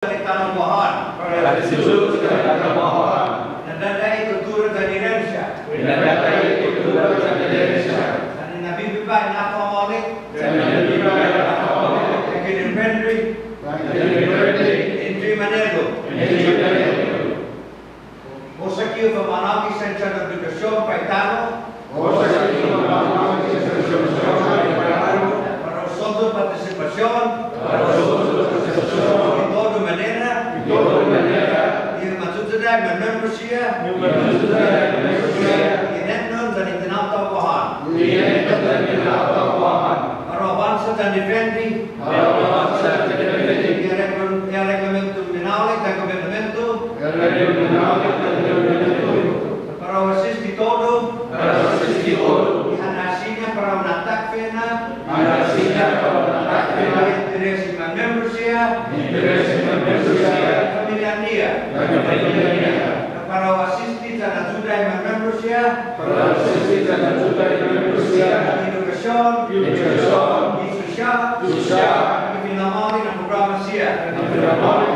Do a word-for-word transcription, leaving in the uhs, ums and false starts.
Yan i tano' Guåhan. Para i Yu'os yan i tano' Guåhan. Na dådai i kuttura yan i erensia. Na dådai i kuttura yan i erensia. Yan i na biba i na'fa'maolek. Yan i na biba i na'fa'maolek. Yan i kinipendri. Yan i kinipendri. Entre mañe'lu. Entre mañe'lu. Gof Saki yu' fa'manå'gue sen chanedukåsion para i tano'. Gof Saki yu' fa'manå'gue sen chanedukåsion para i tano'. Para u sångan i patisipasion. Para u sångan i patisipasion. I todu manera. I todu manera. I mayuyuda i manmembro siha. I mayuyuda i manmembro siha. I inetnon yan i tinaotao Guåhan. I inetnon yan i tinaotao Guåhan. Para u avansa yan difende. Para u avansa yan difende. I areglamentu minaolek yan gubiernamentu. I areglamentu minaolek yan gubiernamentu. Para u asiste todu. Para u asiste todu. I ha na'siña para u na'takfe'na. Ha na'siña para u na'takfe'na. I interes i manmembro siha. I interes i manmembro siha. Familia-ña. I familia-ña. Para u asiste yan ayuda i manmembro siha. Para u asiste yan ayuda i manmembro siha. Edukåsion. Edukåsion. I sosiåt. Sosiåt. I fina'maolek na programa siha. I fina'maolek